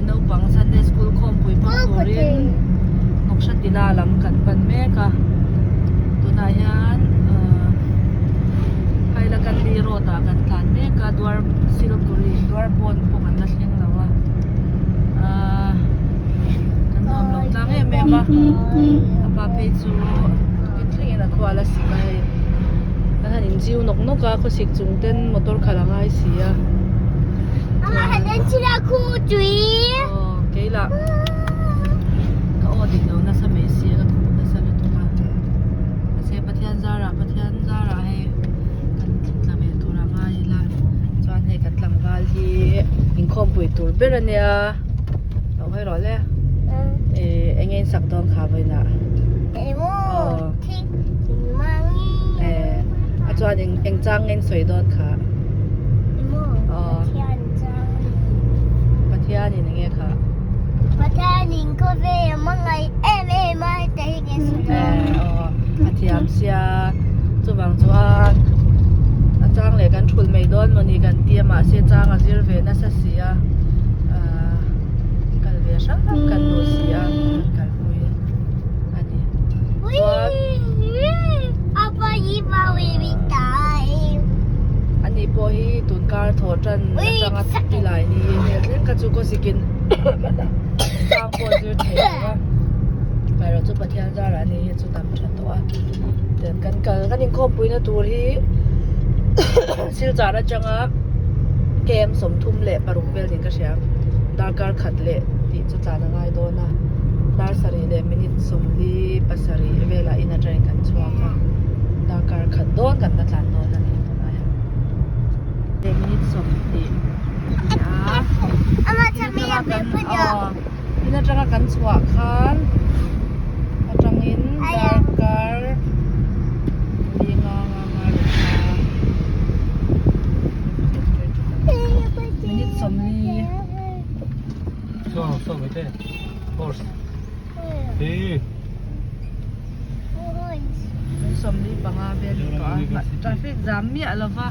Naupang Sunday School khawmpui hmang turin Noksha Tila lam kan pan mek a tunah hian ahh Hailakandi road ah kan tlan mek a Duar Siliguri Duarbawn pawh kan la thleng lo a ahh kan nuam lo tlang em em a a pa phei chu tukin thlengin a khua la sik a hei kan han inchiu nawk nawk a khawsik chung ten motor khalh a ngai si a aw keilah ka aw dik lo nasa mai si a ka khuh nasa lutuk a mahse Pathian zarah Pathian zarah hei kan tla ve tur a ngai ila chuan hei kan tlangval hi inkhawmpui tur ber a nia lo hawi rawh le eh eng nge in sak dawn kha vawiinah aw eh a chuan eng eng chang nge in sawi dawn kha aw Pathianin eng nge kha Pathianin khawvel a hmangaih em em a heta hi kan sawi dawn. Eh aw a thiam sia chuvang chuan a chang leh kan thulh mai dawn mawni kan ti a mahse chang a zir ve nasa si a ahh kal ve hrang hrang kan duh si a kan kalpui a ni chuan ani pawh hi tun kar thawh tan atanga tilai ni hmel thleng kha chu khawsikin chang pawh zir thei lo a erawh chu Pathian zarah ani hi chu dam tha tawh a tian kan kal kan inkhawmpuina tur hi Silchar atanga kem 36 vel niin ka hria darkar khat leh tih chu tlan a ngai dawn a dar sarih leh minute 47 velah in atangin kan chhuak a darkar khat dawn kan la tlan dawn a ni tunah hian leh minute 20 a ni a in atanga kan chhuah khan atangin darkar li nga nga nga leh kha minute 40 Minute 45 vel ni tawh a traffic jam miah lova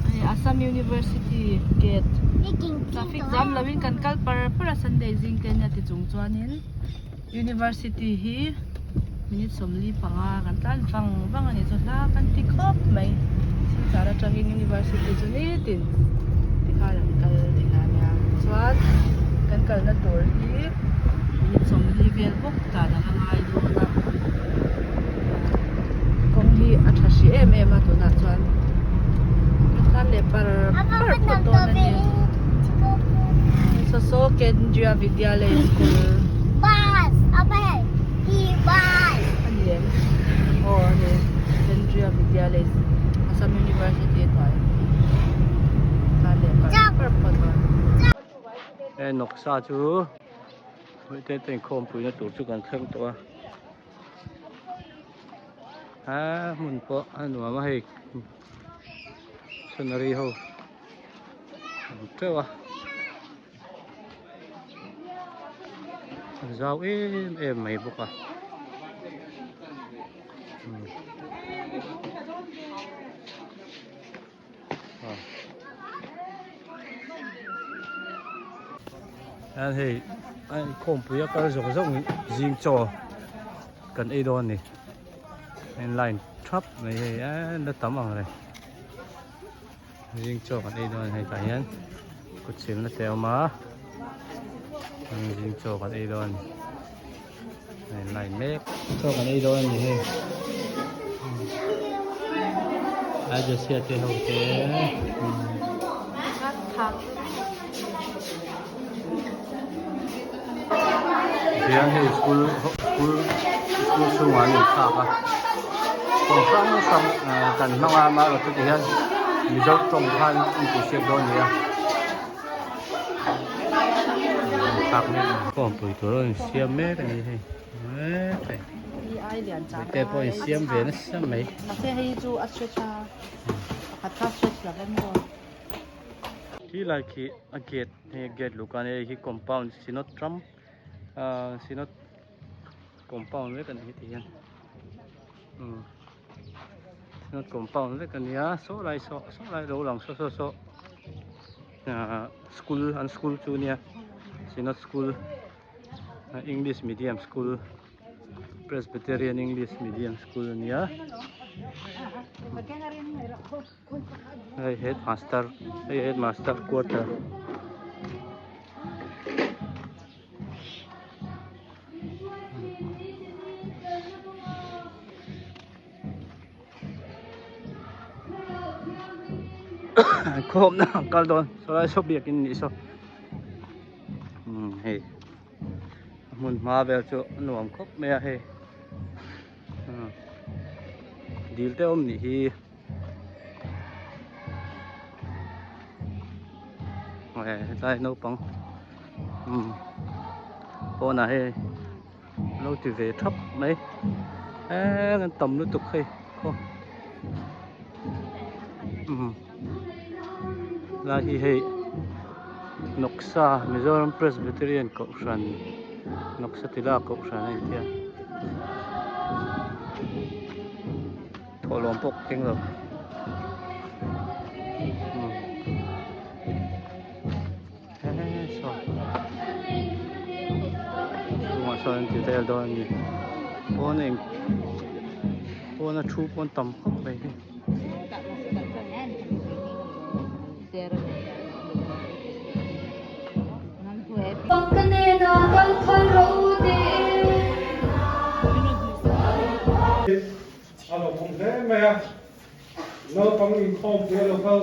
hei Assam University gate traffic jam lovin kan kal par par a Sunday zing te ania ti chung chuanin University hi minute 45 kan tlan vang vang a ni chu hla kan ti khawp mai silchar atangin University chu nitin tikhan an kal thei a nia chuan kan kalna tur hi minute 40 vel bawk tlan a la ngai dawn a kawng hi a tha hrih em em a tunah chuan kan tlan leh par par phawt dawn a ni. Saw saw Kendriya Vidyalaya School Bus apa hei hi bus a ni em aw a ni Kendriya Vidyalaya Assam University hnuai tlan leh par par phawt dawn. He noksa chu hmuh te te inkhawmpuina tur chu kan thleng tawh a a hmun pawh a nuam a hei missionary ho. An teuh a an zau em em mai bawk a hian hei a inkhawmpui a kal zawk zawk zing chaw kan ei dawn a ni a line thap mai hei eee la tam ang reng. Zing chaw kan ei dawn a ni hei tah hian kut silna te a awm a zing chaw kan ei dawn a ni a in line mek chaw kan ei dawn a ni hei a Josia te ho te hian hei school school school chhungah an inthlak a tawng hrang hrang ah kan hmang a amaherawhchu ti hian mizo tawng khan an tih hriat dawn a ni a inthlak mek a ni khawmpui tur a insiam mek a ni hei hei te pawh insiam ve nasa mai. Khi lai khi a gate hei gate luhka ania hei hi compound synod ram ahh synod compound vek a ni heti hian umm synod compound vek a nia saw lai saw saw lai lo lang saw saw saw. Ahh school an school chu nia Synod school English medium school Presbyterian English medium school a nia hei headmaster hei headmaster quarter. Khawmna ang kal dawn sawlai saw biakin nih saw umm hei a hmun hma vel chu a nuam khawp mai a hei umm dil te awm nih hi hetlai naupang umm pawnah hei. Lo ti ve thap mai eng an tam lutuk hei khaw umm lai hi hei Noksa Mizoram Presbyterian Kohhran Noksa tila Kohhran a intia thawhlawm pawh ka keng lo umm. Chungah sawn an ti vel dawn a ni pawn a in pawn a thu pawn tam khawp mai hi. A lo awm hle mai a, naupang inkhawmpui a lo kal.